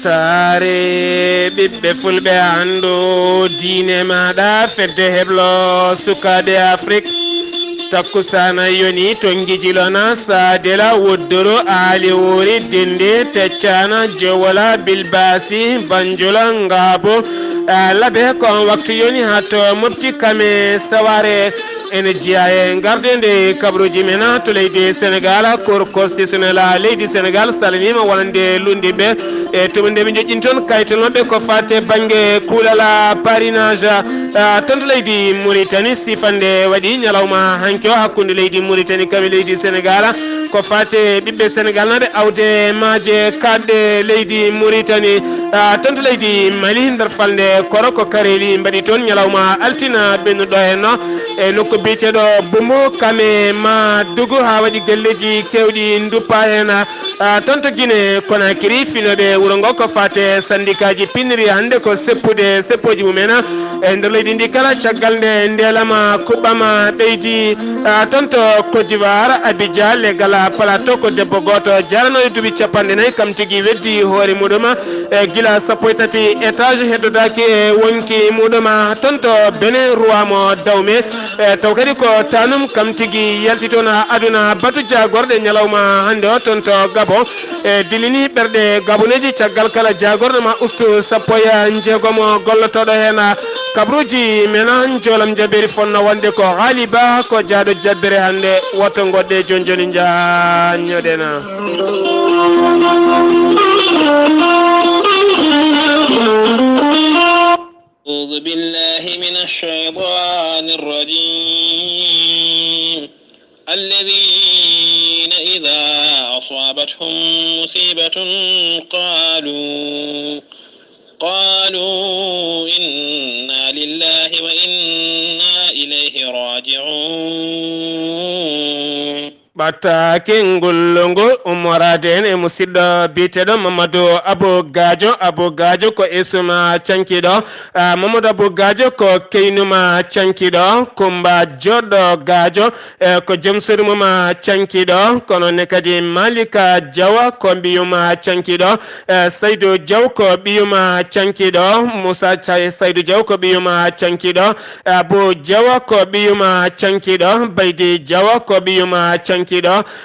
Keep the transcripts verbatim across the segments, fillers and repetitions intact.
Taare ɓiɓɓe fulɓe, anndu diine maaɗa, fedde heblo sukaaɓe Afrik. Takkusaana yoni to Ngijilona, Saadela, Woddoro, Aali Wori, Dende, Teccaana, Jowola, Bilbaasi, Banjula, Ngaabo, a, Labe. Ko on waktu yoni haa to Mopti, Kame, Saware. Ene jeyaa e ngardeende kabaruuji men to leydi Senegaal. Cour constitutionnelle leydi Senegaal salminiima wonande lunndiiɓe e tuma nde ɓe njoƴƴini toon kayitol maɓɓe ko faati e bannge kuulal parrainage, a, toon to leydi Mauritanie. Siifannde waɗi ñalawma hanki o hakkunde leydi Mauritanie kaɓe leydi Senegaal. Ko faati e ɓiɓɓe Senegaal naaɓe awde maaje kaaɗɗe leydi Mauritanie, a, toon to leydi Mali, nder falnde Koro, ko Kareeli mbaɗi toon ñalawma altine ɓennuɗo heen o e nokku biyeteeɗo Bumbu, Kame, Madugu, haa waɗi galleeji keewɗi nduppa heen. A, toon to Guinée Conakry, finooɓe wuro ngo ko faati e sandikaaji pinniri hannde ko seppude seppooji mum en e nder leydi ndi kala, caggal nde ndeelama kuɓɓama ɓeydi, a, toon to Côte d'Ivoire, Abidjan, Legala Plateau, ko debbo gooto jaaranooɗo duuɓi capanɗe nayi, kam tigi weddi hoore muɗum, e gila sappo e tati étage heddodaaki e wonki muɗum. Toon to Benin, Roi mo Dawme, e taw kadi ko tanum, kam tigi yalti toon aduna. Batu jaagorɗe ñalawma hannde o toon to Gabon, e dillini ɓerɗe gaboneeji caggal kala jaagorɗo ma ustu sappo e jeegomo gollotooɗo heen. Kabaruuji men, njoolam jabeeri fonno wonde ko Haali Ba, ko jaaɗo jabbere hannde. Woto ngoɗɗe jooni jooni, njaanñoɗen. أعوذ بالله من الشيطان الرجيم. الذين إذا أصابتهم مصيبة قالوا، قالوا إنا لله وإنا إليه راجعون. Ɓattaake ngullu ngu ummoraade en e musidɗo biyeteeɗo Mamadou Abou Gadio. Abou Gadio ko esuma cankiiɗo. Ah, Mamadou Abou Gadio ko keynuma cankiiɗo. Kumba Joɗɗo Gadio, eh, ko joom suudu mum cankiiɗo. Kono ne kadi Malika Diawa ko ɓiyuma cankiiɗo. Eh, Saydu Diaw ko ɓiyuma cankiiɗo. Moussa Say-, Saydu Diaw ko ɓiyuma cankiiɗo. Abou Diawa ko ɓiyuma cankiiɗo. Baydi Diawa ko ɓiyuma cankiiɗo.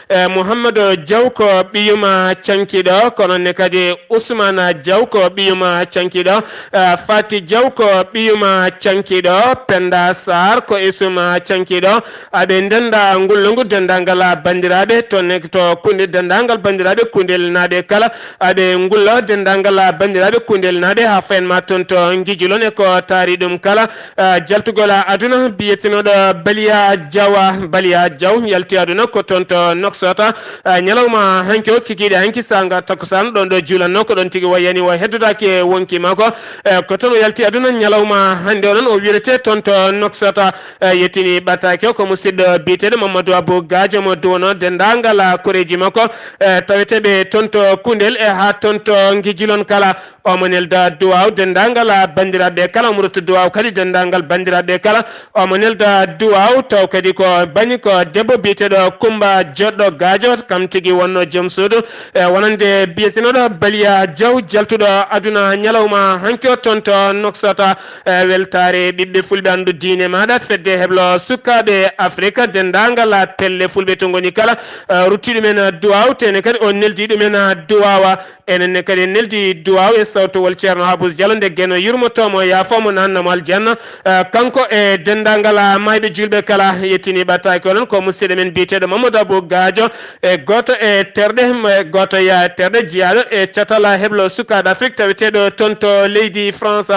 Eh, Mouhamadou Diaw ko ɓiyuma cankiiɗo. Kono ne kadi Ousmane Diaw ko ɓiyuma cankiiɗo. Eh, Fati Diaw ko ɓiyuma cankiiɗo. Penda Sarr ko esuma cankiiɗo. Aɓe ndennda ngullo ngu, denndaangal banndiraaɓe to ne, to kunde, denndaangal banndiraaɓe Koundeulnaaɓe kala. Aɓe ngullo denndaangal banndiraaɓe Koundeulnaaɓe haa fayen ma toon to Ngijilon e ko taari ɗum kala. Ah, jaltugol aduna biyetenooɗo Baliya Diawa, Baliya Diaw yalti aduna ko toon to Nouakchott. Ah, ñalawma hanki o kikiiɗe hanki saanga takkusaan ɗoon ɗo juulatnoo ko ɗoon tigi wayani o heddodaaki e wonki makko. Eh, ko toon o yalti aduna ñalawma hannde o noon o wirete toon to Nouakchott. Eh, yettini ɓattaake o ko musidɗo biyeteeɗo Mamadou Abou Gadio mo duwono denndaangal koreeji makko, eh, taweteeɓe toon to Koundel e haa toon to Ngijilon kala. Omo nelda duwaaw denndaangal banndiraaɓe kala, omo rutta duwaaw kadi denndaangal banndiraaɓe kala. Omo nelda duwaaw taw kadi ko bani ko debbo biyeteeɗo Kumba Joɗɗo Gadio, kam tigi wonno joom suudu, eh, wonande biyetenooɗo Baliya Diaw jaltuɗo aduna ñalawma hanki o toon to Nouakchott. Eh, weltaare ɓiɓɓe fulɓe, anndu diine maaɗa, fedde heblo sukaaɓe Afrika, denndaangal pelle fulɓe to ngoni kala, eh, rutti ɗumen duwaaw, tene kadi o neldi ɗumen duwaawa. Enen ne kadi en neldi duwaaw e sawtowol Ceerno Habous Diallo nde Geno yurmotoomo, yaafoomo, naatnamo aljanna. Eh, kanko e denndaangal maayɓe juulɓe kala. Yettini ɓattaake onon ko musidɗo men biyeteeɗo Mamadou Abou Gadio, e gooto e terɗe, e gooto ya terɗe jeyaaɗo e catal heblo sukaaɓe Afrique taweteeɗo toon to leydi France.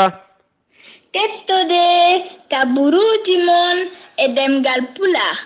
Kettode kaburuuji mon e ɗemngal Pulaar,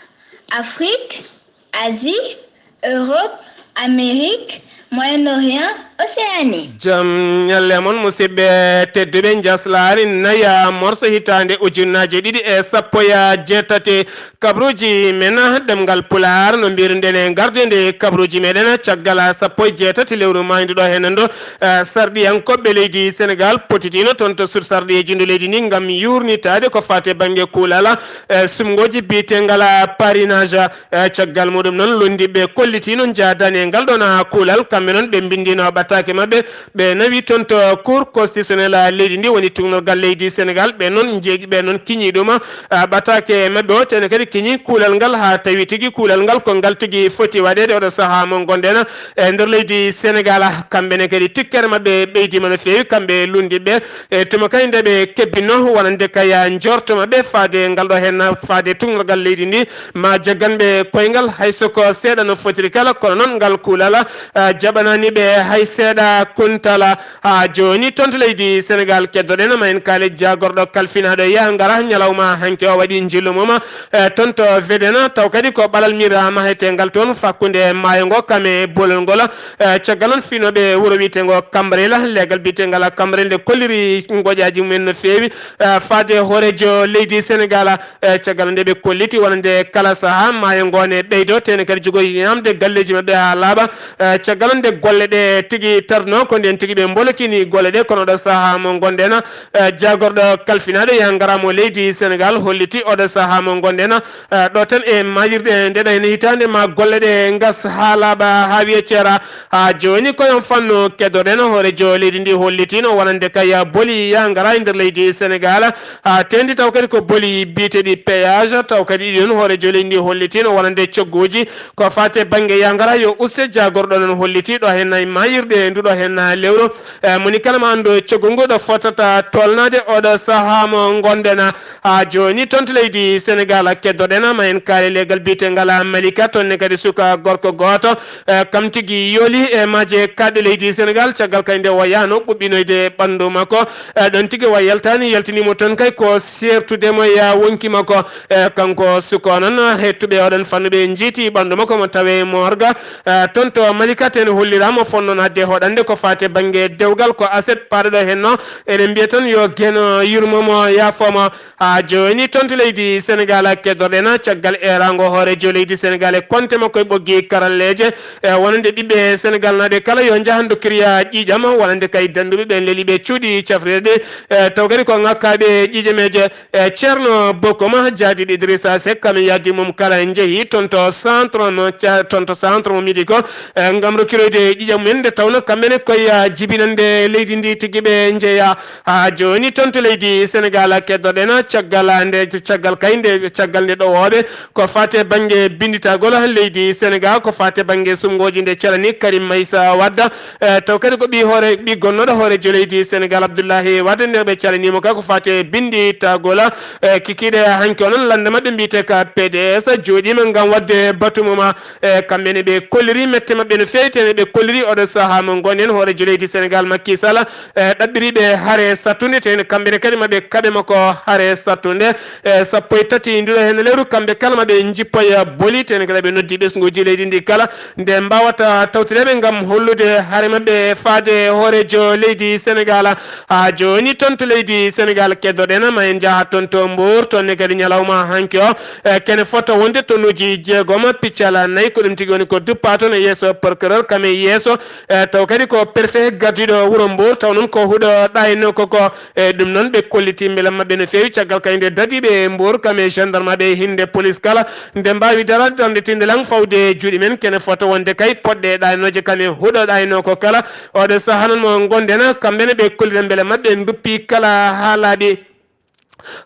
Afrique, Asie, Europe, Amérique, Moyen-Orient, Océanie. Jam ñalle mon, musidɓe tedduɓe. Njaslaari naya morso hitaande ujunnaaje ɗiɗi e sappo e jeetati. Kabruuji men ɗemngal Pulaar, no mbiruɗen e gardeende kabruuji meɗen caggal sappo e jeetati lewru maaydu ɗo heen ɗo, eh, sarɗiyankooɓe leydi Senegaal potitiino toon to sur sarɗiyeeji ndu leydi ndi ngam yuurnitaade ko faati e bannge kuulal, eh, sumngooji biyetengal parrainage. Eh, caggal muɗum noon, lunndiiɓe kollitiino njaadaani e ngal ɗoon kuulal, kamɓe noon ɓe mbinndiino ɓataake maɓɓe, ɓe nawi toon to Cour constitutionnelle leydi ndi, woni tuugnorgal leydi Senegaal. Ɓe noon njeeƴi, ɓe noon kiñi ɗum, ah, ɓataake maɓɓe o, tene kadi kiñi kuulal ngal haa tawi tigi kuulal ngal ko ngal tigi foti waɗeede oɗo sahaa mo ngonɗen e nder leydi Senegaal. Kamɓe ne kadi tikkere maɓɓe ɓeydiima no feewi, kamɓe lunndiiɓe, e tuma kay nde ɓe kebbinno wonande kay njorto maɓɓe faade ngal ɗo heen, faade tuugnorgal leydi ndi, ma jaggan ɓe koyngal hay so ko seeɗa no fotiri kala, kono noon ngal kuulal, ah, jaɓanaani ɓe hay seeɗa kuntala. Haa jooni toon to leydi Senegaal keddoɗen, ma en kaale jaagorɗo kalfinaaɗo yaa ngara ñalawma hanki o waɗi njillu mum, eh, toon to Vedena, taw kadi ko ɓalal mira mahetengal toon fakkunde maayo ngo kam e bolol ngol. Eh, caggal noon finooɓe wuro wiyeteengo Kambarel, leegal biyeteengal Kambarel nde kolliri ngoƴaaji mumen no feewi, eh, faade hooreejo leydi Senegaal. Eh, caggal nde ɓe kolliti wonande kala sahaa maayo ngo ne ɓeydo, tene kadi jogoy ñaamde galleeji maɓɓe haa laaɓa. Eh, caggal nde golle ɗe tigi tarno, ko ndeen tigi ɓe mbolokini golle ɗe, kono ɗo sahaa mo ngonɗen, eh, jaagorɗo kalfinaaɗo yaa ngara mo leydi Senegaal holliti oɗo sahaa mo ngonɗen, eh, ɗo tan e maayirɗe nde ɗo heen hitaande ma golle ɗe ngas haa laaɓa haa wiye ceera. Haa jooni ko yon fannu keddoɗen, hooreejo leydi ndi hollitiino wonande kay boli yaa ngara e nder leydi Senegaal. Haa teendi taw kadi ko boli biyeteeɗi péage, taw kadi ɗiɗon hooreejo leydi ndi hollitiino wonande cogguuji ko faati e bannge yaa ngara yo uste, jaagorɗo noon holliti ɗo heen e maayirɗe ndu ɗo heen lewru. Eh, moni kala ma anndu coggu ngu ɗo fotata tolnaade oɗo sahaa mo ngonɗen. Haa jooni toon to leydi Senegaal keddoɗen, ma en kaale leegal biyeteengal Malika, toon ne kadi suka gorko gooto, eh, kam tigi yooli e maaje kaaɗɗe leydi Senegaal, caggal kay nde o yaano ɓuɓɓinoyde ɓanndu makko. Eh, ɗoon tigi o yaltaani, yaltiniimo toon kay ko seertude mo e wonki makko. Eh, kanko suka o noon, heɗtuɓe oɗon fannu ɓe njiiti ɓanndu makko mo tawe morga, eh, toon to Malika, tene holliraama fonnoo naatde hoɗande ko faati e bannge dewgal, ko aset paaɗo ɗo heen no, enen mbiya tan yo geno yurmo mo, yaafo mo. Haa jooni toon to leydi Senegaal keddoɗen, caggal eeraango hooreejo leydi Senegaal e konte makko e ɓoggi karalleeje, e wonande ɓiɓɓe Senegaal naaɓe kala yo njahan ndokkiriya ƴiiƴam, wonande kay dannduɓe ɓen leliiɓe cuuɗi cafrirɗi, e taw kadi ko ŋakkaaɓe ƴiiƴameeje, e Ceerno Bokum, jaadiiɗo Idrissa Seck, kam e yahdi mum kala njehi toon to centre no ca-, toon to centre mo médico, e ngam rokkiroyde ƴiiƴam mumen, nde tawno kamɓe ne koye jibinande leydi ndi tigi ɓe njeya. Haa jooni toon to leydi Senegaal keddoɗen caggal nde, caggal kay nde, caggal nde ɗowooɓe ko faati e bannge binnditagol leydi Senegaal, ko faati e bannge sumngooji nde calani Karim Meïssa Wade. Eh, taw kadi ko ɓi hoore, ɓi gonnooɗo hooreejo leydi Senegaal Abdoulaye Wade, nde ɓe calaniimo ka ko faati e binnditagol, eh, kikiiɗe hanki o noon lannde maɓɓe mbiyetee ka P D S jooɗiima ngam waɗde batu mum. E kamɓe ne ɓe kolliri mette maɓɓe no feewi, tene ɓe kolliri oɗo sahaa mo ngonɗen hooreejo leydi Senegaal Macky Sall, e ɗaɓɓiri ɓe hare sattunde, tene kamɓe ne kadi maɓe kaɓe makko hare sattunde. E sappo e tati nduɗo heen lewru, kamɓe kala maɓe njippoya boli, tene kadi ɓe noddi ɓesnguuji leydi ndi kala nde mbawata tawtireɓe ngam hollude hare maɓɓe faade hooreejo leydi Senegaal. Haa jooni toon to leydi Senegaal keddoɗen, ma en njaha toon to Mbour, toon ne kadi ñalawma hanki o, e, kene fota wonde tonnuuji jeegom, piccal nayi, ko ɗum tigi woni ko duppa toon e yeeso procureur, kam e yeeso, e, taw kadi ko préfet gardiiɗo wuro Mbour, taw noon ko huɗo ɗayno koko, e, ɗum noon ɓe kolliti mbela maɓɓe no feewi, caggal kay nde dadiiɓe e Mbour, kam e gendarme ɓe hinde police kala, nde mbaawi daraade darnde tindilan fawde juuɗe men, kene fota wonde kay poɗɗe ɗaynooje kam e huɗo ɗaynoo ko kala. Oɗo sahaa noon mo ngonɗen, kamɓe ne ɓe kollira mbele maɓɓe nduppi kala haa laaɓi.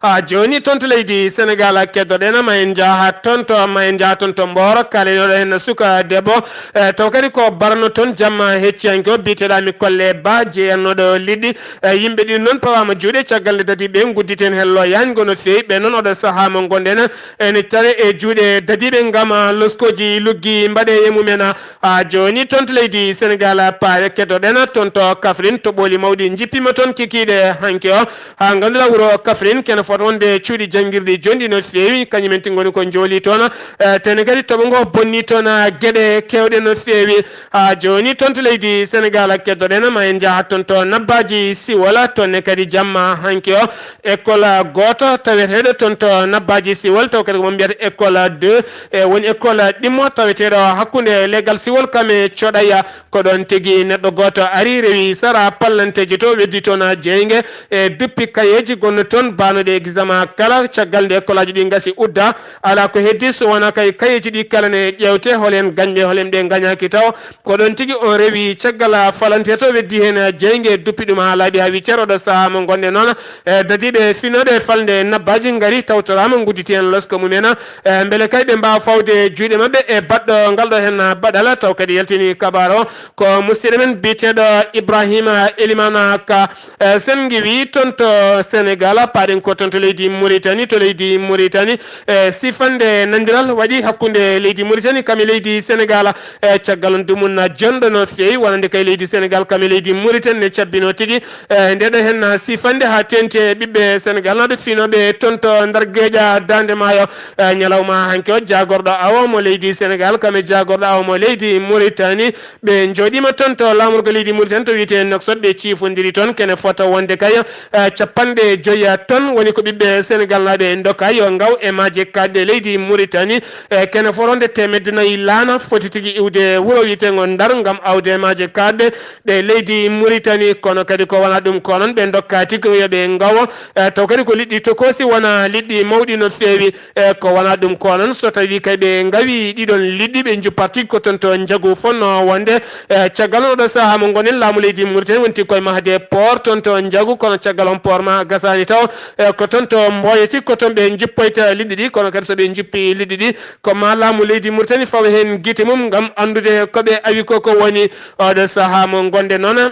Haa jooni toon to leydi Senegaal keddoɗen, ma en njaha toon to, ma en njaha toon to Mbooro, kaalenoɗo heen suka debbo, e, taw kadi ko barno toon jamma hecciyanke o biyeteɗo Ami Kolle Ba, jeyannoɗo liɗɗi. E, yimɓe ɗin noon pawaama juuɗe caggal nde dadiiɓe ngudditi heen hello yaango no feewi. Ɓe noon oɗo sahaa mo ngonɗen, ene care e juuɗe dadiiɓe ngam loskooji luggi mbaɗe e mumen. Haa jooni toon to leydi Senegaal, paare keddoɗen toon to Kaffrine, to ɓooli mawɗi njippiima toon kikiiɗe hanki o. Haa ngannduɗaa wuro Kaffrine Kene fota wonde cuuɗi janngirɗi jonɗi no feewi, kañum en tingoni ko njooli toon. Eh, tene kadi toɓo ngo bonni toon, ah, geɗe kewɗe no feewi. Haa jooni toon to leydi Senegal keddoɗen, ma en njahat toon to Nabbaaji Siwol, toon ne kadi jamma hanki o. École gooto taweteeɗo toon to Nabbaaji Siwol, taw kadi ko mo mbiyata école deux, e woni école ɗimmo taweteeɗo hakkunde legal siwol kam e coɗaya. Ko ɗoon tigi neɗɗo gooto ari, rewi sara pallanteeji to, weddi toon jeynge e duppi kayeeji gonno toon, baanoɗe examen kala. Caggal nde écoleaji ɗi ngasi udda, alaa ko heddi so wonaa kay kayeeji ɗi kala ne ƴeewte, hol en gañɓe, hol en ɓe ngañaaki taw. Ko ɗoon tigi o rewi caggal falanteeto, weddi heen jeynge, duppi ɗum haa laaɓi, haa wi cer. Oɗo sahaa mo ngonɗen noon, e dadiiɓe finooɓe falnde Nabbaaji ngari, tawtoraama, ngudditi heen losko mumen, e mbele kay ɓe mbaawa fawde juuɗe maɓɓe e baɗɗo ngal ɗo heen baɗal. Taw kadi yaltini kabaar o ko musidɗo men biyeteeɗo Ibrahima Elimana Ka. Eh, sen ngiwi toon to Senegal, paaɗen ko toon to leydi Muritani. To leydi Muritani, eh, sifande nandiral waɗi hakkunde leydi Muritani kam e leydi Senegal. Eh, caggal on dumunna jonɗo no feewi, wonande kay leydi Senegal kam e leydi Muritani ne cabbino tigi. Eh, nde ɗo hen sifande haa teenti e ɓiɓɓe Senegal naaɓe finooɓe toon to nder geeƴa Daande Maayo. Eh, ñalawma hanki o, jaagorɗo awo mo leydi Senegal kam e jaagorɗo awo mo leydi Muritani, ɓe njooɗiima toon to laamorgo leydi Muritani to wiyetee Nouakchott, ɓe ciifondiri toon. Kene fota wonde kay, eh, capanɗe joyi tonnes woni ko ɓiɓɓe Senegal naaɓe ndokka yo ngaw e maaje kaaɗɗe leydi Muritani. Eh, kene fota wonde teemedde nayi laana foti tigi iwde wuro wiyeteengo Ndar ngam awde maaje kaaɗɗe ɗe leydi Muritani. Kono kadi ko wonaa ɗum ko noon ɓe ndokka tigi ko yo ɓe ngawo, eh, taw kadi ko liɗɗi tokoosi, wonaa liɗɗi mawɗi no feewi. E ko wonaa ɗum ko noon, so tawii kay ɓe ngawi ɗiɗon liɗɗi, ɓe njuppat tigi ko toon to Njagu fotnoo wonde. E caggal on oɗo sahaa mo ngonɗen, laamu leydi Muritani wonti koye mahde port toon to Njagu, kono caggal on port ma gasaani taw. E ko toon to Mboye tigi ko toon ɓe njuppoyta liɗɗi ɗi, kono kadi so ɓe njuppi liɗɗi ɗi, ko ma laamu leydi Muritani fawa heen gite mum ngam anndude ko ɓe awi ko ko woni. Oɗo sahaa mo ngonɗen noon,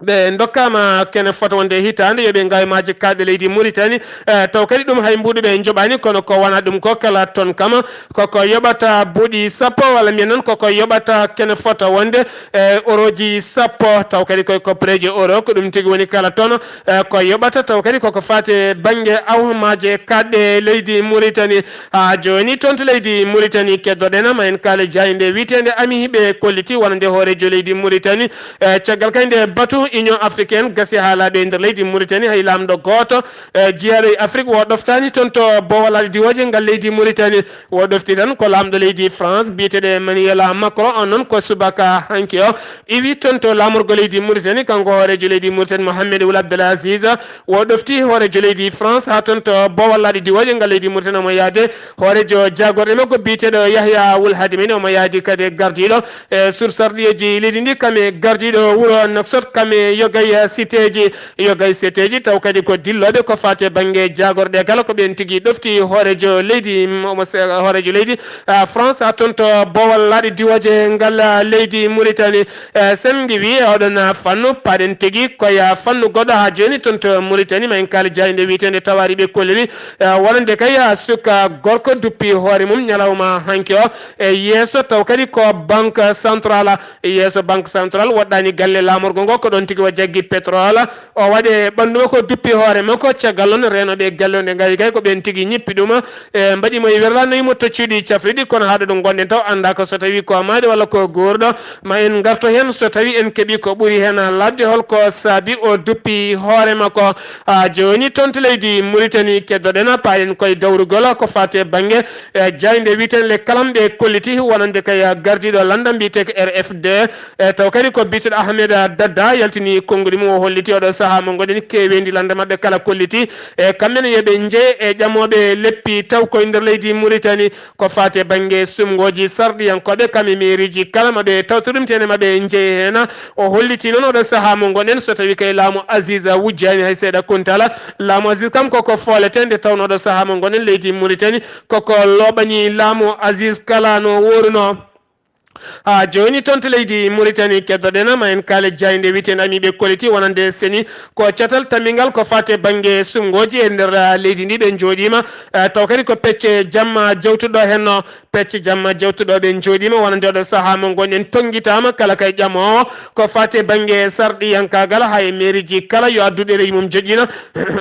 ɓe ndokkaama kene fota wonde hitaande yo ɓe ngaw e maaje kaaɗɗe leydi Muritani. Eh, taw kadi ɗum hay mbuuɗu ɓe njoɓaani, kono ko wonaa ɗum ko kala toon kam koko yoɓata buuɗi sappo, walla mbiyen noon koko yoɓata kene fota wonde, eh, orooji sappo. Taw kadi koye koppereeje euro ko ɗum tigi woni kala toon, eh, ko yoɓata. Taw kadi koko faate bannge aw maaje kaaɗɗe leydi Muritani. Haa jooni toon to leydi Muritani keddoɗen, ma en kaale jaaynde wiyeteende Ami ɓe kolliti wonande hooreejo leydi Muritani. E caggal kay nde batu Union Africaine gasi haalaaɓe e nder leydi Muritani, hay laamɗo gooto, e jiyaaɗo e Afrik wo ɗoftaani toon to boowal laaɗe diwooje ngal leydi Muritani. Wo ɗofti tan ko laamɗo leydi France biyeteeɗo Emmanuel Macron, on noon ko subaka hanki o iwi toon to laamorgo leydi Muritani, kanko hooreejo leydi Muritani Mohamed Ould Abdel Aziz. Wo ɗofti hooreejo leydi France haa toon to boowal laaɗe diwooje ngal leydi Muritani, omo yahde hooreejo jaagorɗe makko biyeteeɗo Yahya Wul Hadimini, omo yahdi kadi e gardiiɗo e sursarɗiyeeji leydi ndi, kam e gardiiɗo wuro Nouakchott, kam e yogay siteeji, yogay siteeji, taw kadi ko dillooɓe ko faate bannge jaagorɗe kala, ko ɓeen tigi ɗofti hooreejo leydi, mm, omo se-, hooreejo leydi, ah, France, haa toon to boowal laaɗe diwooje ngal, ah, leydi Muritani. Eh, sen ngiwi oɗon fannu, paɗen tigi koye fannu goɗɗo haa jooni toon to Muritani, ma en kaali jaaynde wiyeteende Tawaari ɓe kolliri, eh, wonande kay, ah, suka gorko duppi hoore mum ñalawma hanki o e yeeso, taw kadi ko Banque Centrale. E yeeso Banque Centrale woɗɗaani galle laamorgo ngo, ko ɗoon tigi o jaggi pétrole, o waɗe ɓanndu makko, duppi hoore makko. Caggal noon, reenooɓe e galle o nde ngawi kay ko ɓeen tigi ñippi ɗum, e mbaɗi mo e werla, nawi mo to cuuɗi cafriɗi, kono haa ɗo ɗum ngonɗen taw anndaaka so tawii ko maaɗo walla ko guurɗo. Ma en ngarto heen so tawii en keɓii ko ɓuri heen laaɓde, hol ko saabi o duppi hoore makko. Haa jooni toon to leydi Muritani keddoɗen, paaɗen koye dawrugol ko faati e bannge, e jaaynde wiyeteende Le Kalam ɓe kolliti wonande kay gardiiɗo lanndam mbiyetee ko R F D, e taw kadi ko biyeteeɗo Ahmed Dadda yaltini konnguɗi mum, o holliti oɗo sahaa mo ngonɗen keeweendi lannde maɓɓe kala kolliti, e kamɓe ne yo ɓe njeye e ƴamooɓe leppi taw koye nder leydi Muritani. Ko faati e bannge sumngooji sarɗiyankooɓe kam e meeriiji kala maɓe tawtorimteene maɓe njeye heen. O holliti noon oɗo sahaa mo ngonɗen so tawii kay laamu Aziz wujjaani hay seeɗa Kuntala. Laamu Aziz kam koko foolete nde tawnoo oɗo sahaa mo ngonɗen leydi Muritani koko looɓani laamu Aziz kala no woorunoo. Ha jooni toon to leydi Mauritanie keddoɗen, ma en kaale jaaynde wiyeteende Amiiɓe Koliti wonande Seni. Ko catal tammingal ko faati e bannge suɓngooji e nder, ah, leydi ndi ɓe njooɗiima. Ah, taw kadi ko pecce jamma jawtuɗo henno, pecce jamma jawtuɗo ɓe njooɗiima wonande oɗo sahaa mo ngonɗen tonngitaama kala kay ƴamoowo ko faati e bannge sarɗiyankaagal haa e meeriji kala yo addu ɗereeji mum joƴƴina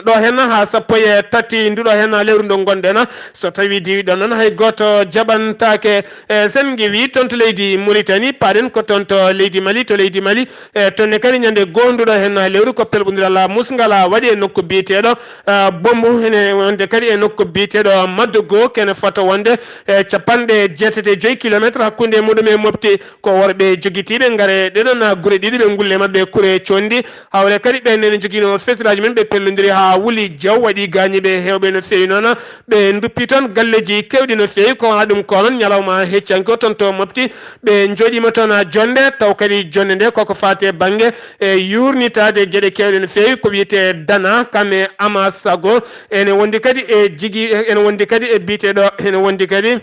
ɗo henna haa sappo e tati nduɗo henna lewru ndu ngonɗen. So tawii diwi ɗon noon hay gooto jaɓantaake. E, sen ngewi toon to leydi Mauritanie, paaɗen ko toon to leydi Mali, to leydi Mali. E, toon ne kadi ñande goonduɗo heen lewru ko pelɓondiral musngal waɗi e nokku biyeteeɗo, ah, Bombo, ene wonde kadi e nokku biyeteeɗo Maddogo, kene fota wonde, e, capanɗe jeetati e joy kilometre hakkunde muɗum e Mopti. Ko worɓe jogitiiɓe ngare ɗeɗon gure ɗiɗi ɓe ngulle maɓɓe kure condi. Hawre kadi ɓen ene jogino fesiraaji men ɓe pellondiri haa wuli jaw waɗi gaañiiɓe heewɓe no feewi noon. Ɓe nduppi toon galleeji keewɗi no feewi, ko wonaa ɗum ko noon ñalawma heccanke o toon to Mopti. Ɓe njooɗiima toon jonde, taw kadi jonde nde koko faati e bannge e yuurnitaade geɗe keewɗe no feewi, ko wiyetee Dana, kam e Amasago, ene wondi kadi e jigi, ene wondi kadi e biyeteeɗo, ene wondi kadi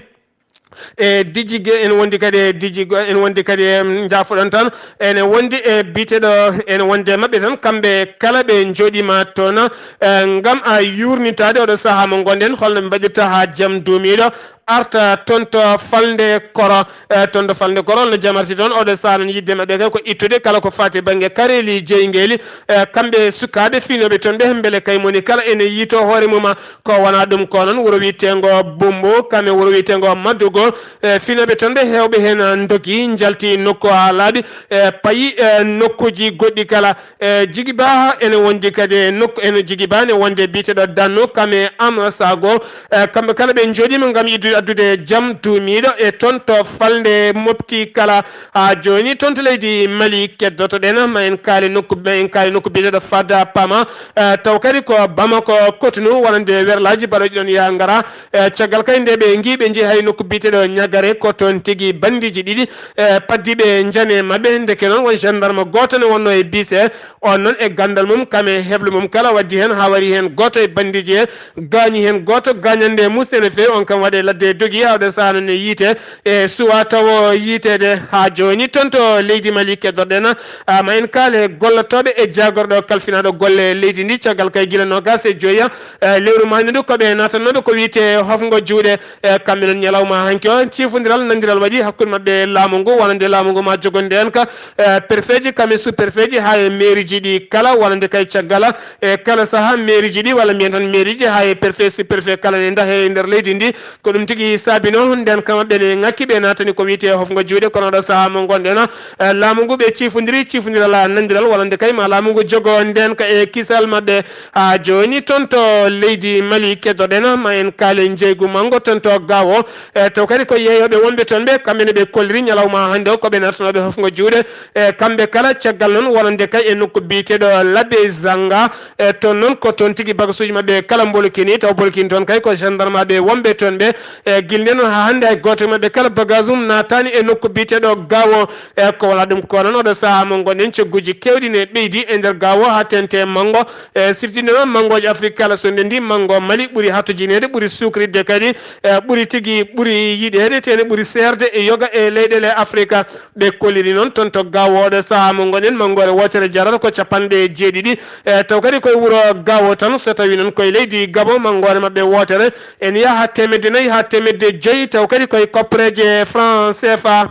e Dijige, ene wondi kadi e Dijigo, ene wondi kadi e, mm, njaafoɗon tan, ene wondi e biyeteeɗo, ene wondi e maɓɓe tan, kamɓe kala ɓe njooɗiima toon, eh, ngam a yuurnitaade oɗo sahaa mo ngonɗen, holno ɓe mbaɗirta haa jam duumiiɗo arta toon to falnde koro, eh, toon to falnde koro, holno jam arti toon, oɗo sahaa noon yiɗde maɓɓe kay ko ittude kala ko faati e bannge kareeli jeyngeeli, eh, kamɓe sukaaɓe fiinooɓe toon ɓe, mbele kay moni kala ene yiito hoore mum, ko wonaa ɗum ko noon wuro wiyeteengo Bombo, kam e wuro wiyeteengo Maddogo, e, fiinooɓe toon ɓe heewɓe heen ndogi, njalti nokku haa laaɓi, e, payi, e, nokkuuji goɗɗi kala, e, Jigiba ene wondi kadi e nokku, ene Jigiba ne wonde biyeteeɗo Danno, kam e Amasago, e, kamɓe kala ɓe njooɗiima ngam yiɗde addude jam duumiiɗo e toon to falnde Mopti kala. Haa jooni toon to leydi Mali keddotoɗen, ma en kaali nokku, ma en kaali nokku biyeteeɗo Fada Pama, eh, taw kadi ko Bamako Cotonou wonande werlaaji baɗooji ɗoon yaa ngara. Eh, caggal kay nde ɓe ngi ɓe njehi hay nokku biyeteeɗo Ñagare ko toon tigi banndiiji ɗiɗi, eh, paddi ɓe njane maɓɓe. Ndeke noon won gendarme gooto ne wonnoo e bise, on noon e ganndal mum kam e heble mum kala waddi heen haa wari heen gooto e banndiiji he gaañi heen gooto, gaañannde muusde no feewi, on kam waɗi e ladde dogi, haa oɗo sahaa noon e yiite e suwaa tawo yiiteede. Haa jooni toon to leydi Mali keddoɗen, ah, ma en kaale gollotooɓe e jaagorɗo kalfinaaɗo golle leydi ndi, caggal kay gila noogaas e joya, eh, lewru maayni ndu ko ɓe naatannooɓe ko wiyetee hofngo juuɗe, e kamɓe noon ñalawma hanki o ciifondiral nanndiral waɗi hakkunde maɓɓe laamu ngu, wonande laamu ngu ma jogande en ka, eh, préfet ji kam e sous-préfet ji haa e mairie ji ɗi kala, wonande kay caggal e kala sahaa mairie ji ɗi walla mbiyen tan mairie ji haa e préfet sous-préfet kala ne ndahe e nder leydi ndi. Ko ɗum tigi saabino nden kam maɓɓe ne ŋakki ɓe naatani ko wiyetee hofngo juuɗe, kono oɗo sahaa mo ngonɗen, eh, laamu ngu ɓe ciifondiri ciifondiral nanndiral wonande kay ma laamu ngu jogo nden ka e kisal maɓɓe. Haa jooni toon to leydi Mali keddoɗen ma en kaale njeygu manngo toon to Gaawo. E taw kadi ko yeeyooɓe wonɓe toon ɓe kamɓe ne ɓe kolliri ñalawma hannde o ko ɓe naatanooɓe hofngo juuɗe. E kamɓe kala caggal noon wonande kay e nokku biyeteeɗo Labé Zanga. E toon noon ko toon tigi bagasuuji maɓɓe kala mbolkini, taw mbolkini toon kay ko gendarmeɓe wonɓe toon ɓe. E gilnde noon haa hannde hay gooto e maɓɓe kala bagage mum naataani e nokku biyeteeɗo Gaawo. E ko wonaa ɗum ko noon oɗo sahaa mo ngonɗen cogguuji keewɗi ne ɓeydi e nder Gaawo haa teeŋti manngo. E sirtinde noon manngooji Afrik kala so ndenndi, manngo Mali ɓuri hatojineede, ɓuri sukritde kadi, e ɓuri tigi, ɓuri yiɗeede, tene ɓuri seerde e yoga e leyɗeele Afrik. Ɓe kolliri noon toon to Gaawo oɗo sahaa mo ngonɗen manngoore wootere jarata ko capanɗe jeeɗiɗi. E taw kadi koye wuro Gaawo tan, so tawii noon koye leydi Gabon manngoore maɓɓe wootere ene yaha teemedde nayi haa teemedde joyi, taw kadi koye koppareeje franc C F A.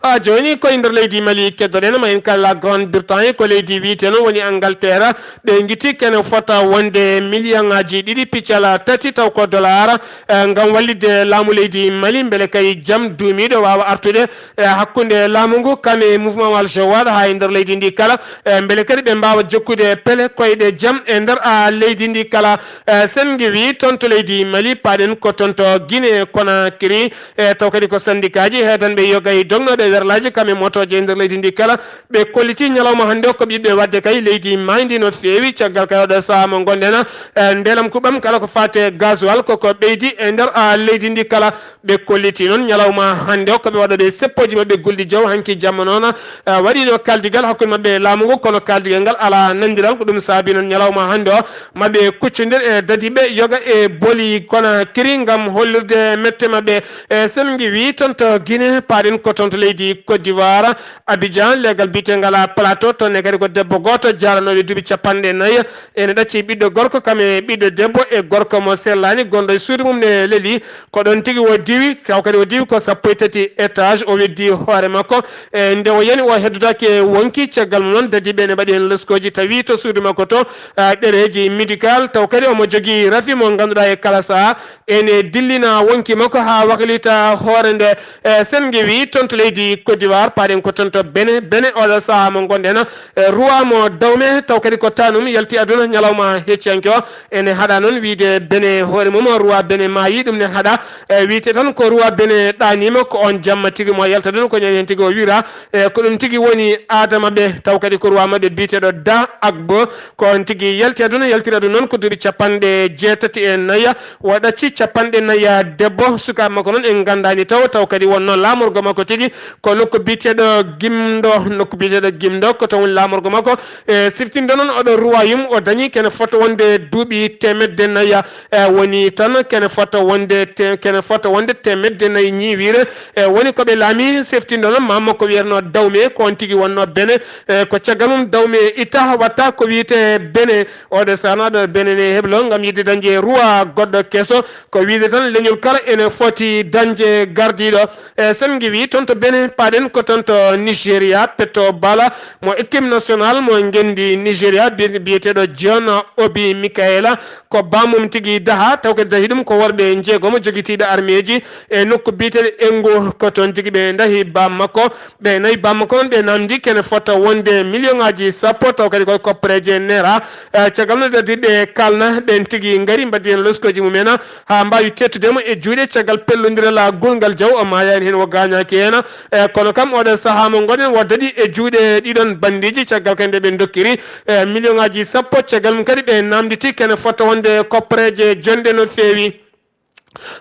Haa jooni koye nder leydi Mali keddoɗen, ma en kaal la Grande Bretagne, ko leydi wiyetee noon woni Angleterre. Ɓe ngitti kene fota wonde miliyaŋaaji ɗiɗi piccal tati taw ko dollar, eh, ngam wallitde laamu leydi Mali mbele kay jam duumiiɗo waawa artude, eh, hakkunde laamu ngu kam e mouvement Al Jawad haa e nder leydi ndi kala, eh, mbele kadi ɓe mbaawa jokkude pele koyɗe jam e nder, ah, leydi ndi kala. Eh, sen ngewi toon to leydi Mali, paaɗen ko toon to Guinée Conakry, e taw kadi ko syndicat ji heedanɓe yoga e dognooɓe werlaaji kam e motooje e nder leydi ndi kala, ɓe kolliti ñalawma hannde o ko ɓiɓɓe waɗde kay leydi maayndi no feewi. Caggal kay oɗo sahaa mo ngonɗen, e ndelam kuɓam kala ko faati e gasoil koko ɓeydi e nder, a, leydi ndi kala. Ɓe kolliti noon ñalawma hannde o ko ɓe waɗooɓe seppooji maɓɓe gulɗi jaw hanki jamma noon, a, waɗiino kaaldigal hakkunde maɓɓe e laamu ngu, kono kaaldigal ngal alaa nanndiral. Ko ɗum saabi noon ñalawma hannde o maɓɓe kuccondir e dadiiɓe yoga e boli Conakry ngam hollirde mette maɓɓe. E sen ngewi toon to Guinée, paaɗen ko toon to leydi Côte d'Ivoire, Abidjan, leegal biyetengal Plateau, toon ne kadi ko debbo gooto jaaranooɓe duuɓi capanɗe nayi. Ene ɗacci ɓiɗɗo gorko, kam e ɓiɗɗo debbo e gorko mo sellaani, gonɗo e suudu mum ne leli. Ko ɗoon tigi o diwi, taw kadi o diwi ko sappo e tati étage, o weddi hoore makko. E nde o yani, o heddotaake wonki, caggal mum noon dadiiɓe ne mbaɗi heen loskooji, tawi to suudu makko to, a, ɗereeji médical, taw kadi omo jogii rafi mo ngannduɗaa e kala sahaa ene dillina wonki makko haa waklita hoore nde. E, sen ngewi toon to leydi Côte d'Ivoire, paaɗen ko toon to Benin. Benin, oɗo sahaa mo ngonɗen, e, roi mo dawme, taw kadi ko tanum yalti aduna ñalawma hecciyanke o. Ene haɗa noon wiyde Benin hoore mum, roi Benin maayi, ɗum ne haɗa. E, wiyte tan ko roi Benin ɗaaniima, ko on jamma tigi mo yalta ɗum, ko ñande heen tigi o wira. E, ko ɗum tigi woni aada maɓɓe, taw kadi ko roi maɓɓe biyeteeɗo Da Agbo, ko on tigi yalti aduna, yaltiri aduna noon ko duuɓi capanɗe jeetati e nayi, o ɗacci capanɗe nayi debbo, sukaaɓe makko noon en nganndaani taw, taw kadi wonno laamorgo makko tigi ko nokku biyeteeɗo Gimdo, nokku biyeteeɗo Gimdo, ko toon woni laamorgo makko. E, siftinde noon oɗo royaume, o dañi kene fota wonde duuɓi teemedde nayi, e, woni tan kene fota wonde te-, kene fota wonde teemedde nayi ñiiwiire. E, woni ko ɓe laami, siftinde noon maama ko wiyatnoo Dawme, ko on tigi wonnoo Benin. E, ko caggal mum Dawme itta, watta ko wiyetee Benin. Oɗo sahaa noon ɗo Benin ne heblo ngam yiɗde dañde roi goɗɗo keso. Ko wiyde tan leñol kala ene foti dañde gardiiɗo. E, sen ngewi toon to Benin, paaɗen ko toon to Nigeria, Petro Bala mo équipe nationale mo ngenndi Nigeria, bi-, biyeteeɗo John Obi Michaela, ko bammum tigi daha, taw kadi dahi ɗum ko worɓe njeegomo jogitiiɓe armeeji e nokku biyeteeɗo Engo, ko toon tigi ɓe dahi bam makko. Ɓe nayi bam makko noon ɓe namdi kene fota wonde million ŋaaji sappo, taw kadi koye koppareeje naira. E, caggal nde dardiiɓe kalna, ɓeen tigi ngari mbaɗi heen loskooji mumen haa mbaawi teettude mo e juuɗe caggal pellondiral gulngal jaw, o maayaani heen, o gaañaaki heen. E, kono kam oɗo sahaa mo ngonɗen o daɗi e juuɗe ɗiɗon banndiiji caggal kadi nde ɓe ndokkiri, e, million ŋaaji sappo, caggal mum kadi ɓe namditi kene fota wonde koppareeje jonɗe no feewi.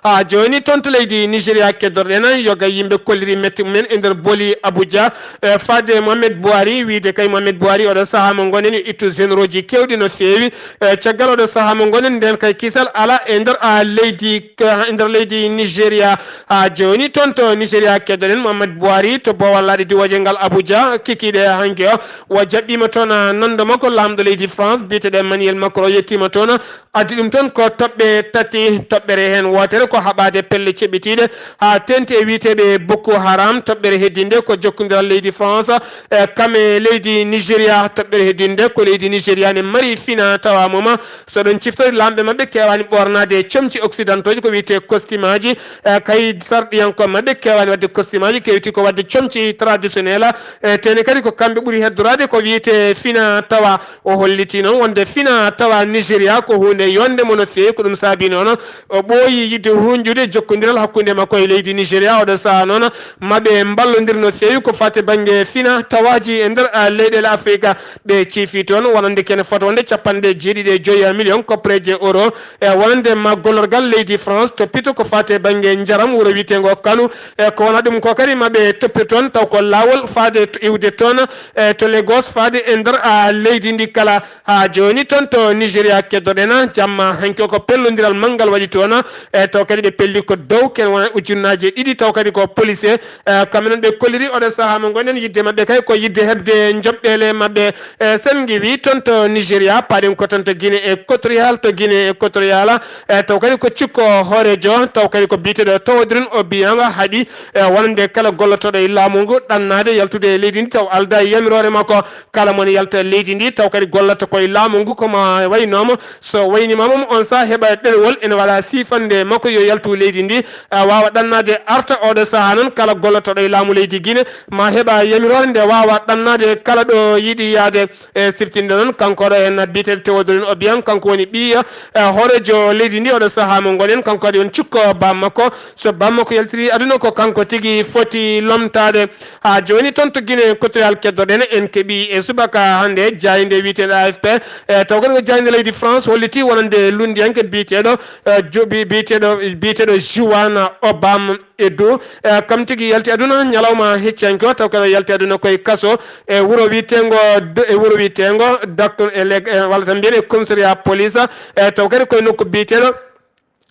Haa jooni toon to leydi Nigeria keddorɗen, yoga yimɓe kolliri mette mumen e nder booli Abuja, e, faade Mohamed Buhari, wiyde kay Mohamed Buhari oɗo sahaa mo ngonɗen yo ittu généraux ji keewɗi no feewi. E, caggal oɗo sahaa mo ngonɗen nden kay kisal ala e nder, a, leydi, e nder leydi Nigeria. Haa jooni toon to Nigeria keddorɗen Mohamed Buhari to boowal laaɗe diwooje ngal Abuja kikiiɗe hanki o. O jaɓɓiima toon, a, nanndo makko laamɗo leydi France biyeteeɗo Emmanuel Macron, yettiima toon. Addi ɗum toon ko toɓɓe tati, toɓɓere heen wootere ko haɓaade pelle ceɓɓitiiɗe haa teeŋti e wiyeteeɓe Boko Haram, toɓɓere heddiinde ko jokkondiral leydi France, e, kam e leydi Nigeria, toɓɓere heddiinde ko leydi Nigeria ne mari fina tawa mum. So ɗon ciftori laamɓe maɓɓe keewaani ɓoornaade comci occidentaux ji ko wiyetee costume aji, e, kay sarɗiyankooɓe maɓɓe keewaani waɗde costume aji, keewti ko waɗde comci traditionnel, e, teeŋti kadi ko kamɓe ɓuri heddoraade ko wiyetee fina tawa. O hollitii noon wonde fina tawa Nigeria ko huunde yonde mo no feewi, ko ɗum saabii noon o ɓooyi yiɗde huunjude jokkondiral hakkunde makko e leydi Nigeria. Oɗo sahaa noon maɓe mballondir no feewi ko faati bannge fina tawaaji e nder, a, leyɗeele Afrika. Ɓe ciifi toon wonande kene fota wonde capanɗe jeeɗiɗi e joyi million koppareeje euro, e wonande ma gollorgal leydi France toppito ko faati bannge njaram wuro wiyeteengo Kano. E ko wona ɗum ko kadi maɓe toppito toon taw ko laawol faade to iwde toon, e to Lagos faade e nder, a, leydi ndi kala. Haa jooni toon to Nigeria keddoɗen, jamma hanki o ko pellondiral manngal waɗi toon, e taw kadi ɓe pelli ko dow ken wona ujunnaaje ɗiɗi, taw kadi ko policier, e kamɓe noon ɓe kolliri oɗo sahaa mo ngonɗen yiɗde maɓɓe kay ko yiɗde heɓde njoɓɗeele maɓɓe. E sen ngiwi toon to Nigeria, paaɗen ko toon to Guinée Équatoriale, to Guinée Équatoriale, e taw kadi ko cikko hooreejo, taw kadi ko biyeteeɗo Tewodrin Obiang haɗi, e wonande kala gollotooɗo e laamu ngu ɗannaade yaltude e leydi ndi taw aldaa e yamiroore makko. Kala mo ne yalta leydi ndi, taw kadi gollata koye laamu ngu, ko ma waynooma. So wayniima mum, on sahaa heɓa ɗerewol ene waɗa siifande makko yo yaltu leydi ndi, a waawa ɗannaade arta. Oɗo sahaa noon, kala gollotooɗo e laamu leydi Guinée ma heɓa yamiroore nde waawa ɗannaade kala ɗo yiɗi yahde. E siftinde noon, kanko ɗo en biyeteeɗo Tewodrin Obiang, kanko woni ɓiya, e hooreejo leydi ndi oɗo sahaa mo ngonɗen, kanko kadi on cikko bam makko. So bam makko yaltiri aduna, ko kanko tigi foti lomtaade. Haa jooni toon to Guinée Équatoriale keddoɗen, en keɓii e subaka hannde jaaynde wiyeteende A F P, e taw kadi ko jaaynde leydi France hollitii wonande lunndiyanke biyeteeɗo, e, jo-, bi-, biyeteeɗo, biyeteeɗo Juan Obam Edu, e kam tigi yalti aduna ñalawma hecciyanke o, taw kadi o yalti aduna koye kaso e wuro wiyeteengo Do-, e wuro wiyeteengo Dak-, e Lek-, e walla tan mbiyen e commissariat police, e taw kadi koye nokku biyeteeɗo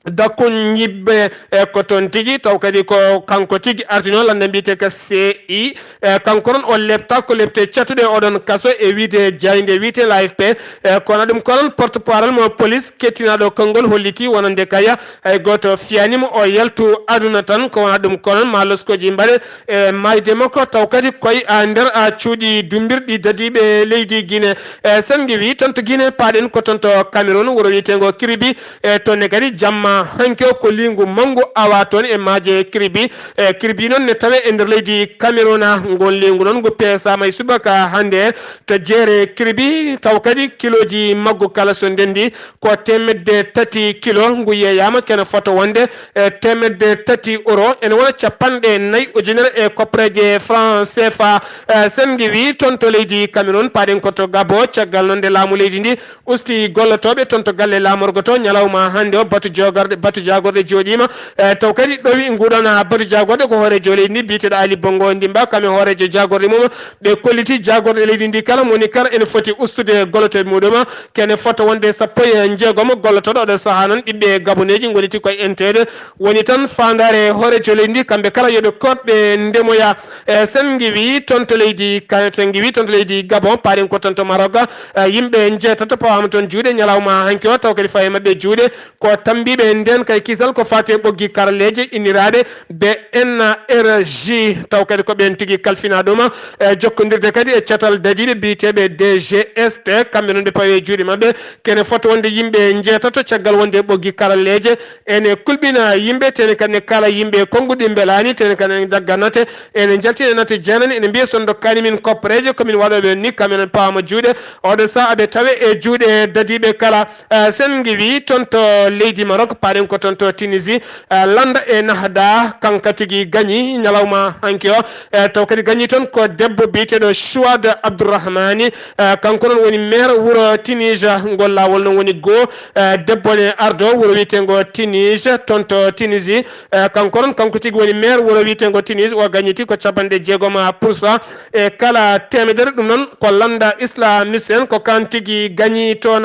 Dakkun ñibbe, e ko toon tigi, taw kadi ko kanko tigi artino lannda mbiyetee ka C I. E kanko noon o lepta ko lepte cattuɗe oɗon kaso e wiide jaaynde wiyetee l'A F P. E kono ɗum ko noon porte-parole mo police kettinaaɗo konngol holliti wonande kaya hay gooto fiyaani mo o yaltu aduna tan. Ko wona ɗum ko noon ma loskooji mbaɗe e maayde makko, taw kadi koye, a, nder, a, cuuɗi dummbirɗi dadiiɓe leydi Guinée. E Senngi wi toon to Guinée, paaɗen ko toon to Cameroun, wuro wiyeteengo Kiribi. E toon ne kadi jamma hanki o ko liingu manngu awa toon e maaje Kiribi. E Kiribi noon ne tawee e nder leydi Cameroun. Ngon liingu noon ngu peesaama e subaka hannde to jeere Kiribi, taw kadi kilooji maggu kala so ndenndi ko teemedde tati kilo, ngu yeeyaama kene fota wonde, e, teemedde tati euro, ene wona capanɗe nayi ujunere e koppareeje franc C F A. E, Senngi wi toon to leydi Cameroun, paaɗen ko to Gabon, caggal noon nde laamu leydi ndi usti gollotooɓe toon to galle laamorgo to ñalawma hannde o, batu jogorɗe, batu jaagorɗe jooɗiima. E, taw kadi ɗowi nguɗon, a, batu jaagorɗe ko hooreejo leydi ndi biyeteeɗo Ali Bongo Ndimba, kam e hooreejo jaagorɗe mum. Ɓe kolliti jaagorɗe leydi ndi kala, mo woni kala ene foti ustude gollotooɓe muɗum. Kene fota wonde sappo e jeegom gollotooɗo oɗo sahaa noon, ɓiɓɓe gaboneeji ngoniti koye enteede. Woni tan faandaare hooreejo leydi ndi, kamɓe kala yo ɓe koɗ ɓe ndemoya. E, Senngi wi toon to leydi Ka-, Senngi wi toon to leydi Gabon, paaɗen ko toon to Maroc. E, yimɓe njeetato pawaama toon juuɗe ñalawma hanki o, taw kadi fawi e maɓɓe juuɗe ko tammbiiɓe ndeen kay kisal ko faati e ɓoggi karalleeje inniraaɗe B N R J, taw kadi ko ɓeen tigi kalfinaa ɗum. E, jokkondirde kadi e catal dadiiɓe biyeteeɓe D G S T, kamɓe noon ɓe pawi e juuɗe maɓɓe. Kene fota wonde yimɓe njeetato caggal wonde e ɓoggi karalleeje. Ene kulɓina yimɓe, tene kadi ne kala yimɓe konnguɗi mbelaani, tene kadi ne jagganate. Ene njaltina nate jeenani, ene mbiya so ndokkaani min koppareeje, ko min waɗooɓe ni, kam enen paama juuɗe. Oɗo sahaa aɓe tawe e juuɗe dadiiɓe kala. Eh, Senngi wi toon to leydi Maroc, paaɗen ko toon to Tunisie. Eh, lannda e nahda, kanka tigi gañi ñalawma hanki o. Eh, taw kadi gañi toon ko debbo biyeteeɗo Chouad Abdourahmani. Eh, kanko noon woni maire wuro Tunis, ngol laawol noon woni goo. Eh, debbo ne ardo wuro wiyeteengo Tunis, toon to Tunisie. Eh, kanko noon, kanko tigi woni maire wuro wiyeteengo Tunis. O gañiti ko capanɗe jeegom pour cent e kala teemedere. Ɗum noon ko lannda islamiste en, ko kan tigi gañi toon.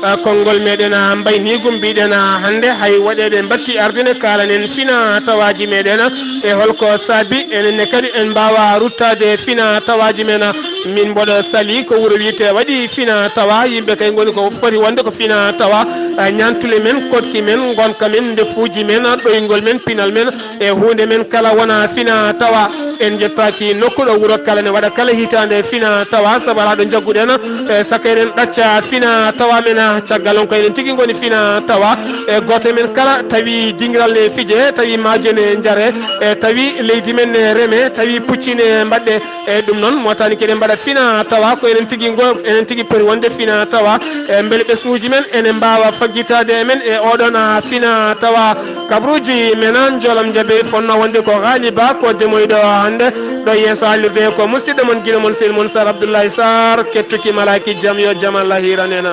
Ah, konngol meɗen, ah, mbayniigu mbiɗen, ah, hannde hay waɗeeɓe mbatti arde ne kaalanen fina tawaaji meɗen, ah, e holko saabi enen ne kadi en mbaawa ruttaade fina tawaaji men, ah, min mboɗo sali ko wuro wiyetee waɗi fina tawa, yimɓe kay ngoni ko foti wonde ko fina tawa, ah, ñaantule men, koɗki men, ngonka men, ndefuuji men, ah, ɗoyngol men, pinal men, e huunde men kala wona fina tawa. En njettaaki nokku ɗo wuro kala ne waɗa kala hitaande fina tawa, sabu alaa ɗo njagguɗen, e saka eɗen ɗacca fina tawa men, caggal on ko enen tigi ngoni fina tawa. E gooto men kala tawi dingiral ne fije, tawi maaje ne njare, e tawi leydi men ne reme, tawi pucci ne mbaɗɗe. E ɗum noon, motaani keɗen mbaɗa fina tawa, ko enen tigi ngo, enen tigi poti wonde fina tawa. E mbele ɓesnguuji men ene mbaawa faggitaade e men e oɗon, a, fina tawa. Kabruuji men an, njoolam jabeeri fotnoo wonde ko Haali Ba, ko demoyɗo hannde ɗo yeeso haalirde ko musidɗo mon, giɗo mon, sehil mon Sar Abdoulaye Sarr, kettuki malaaki jam, yo jam Allah hiiran en.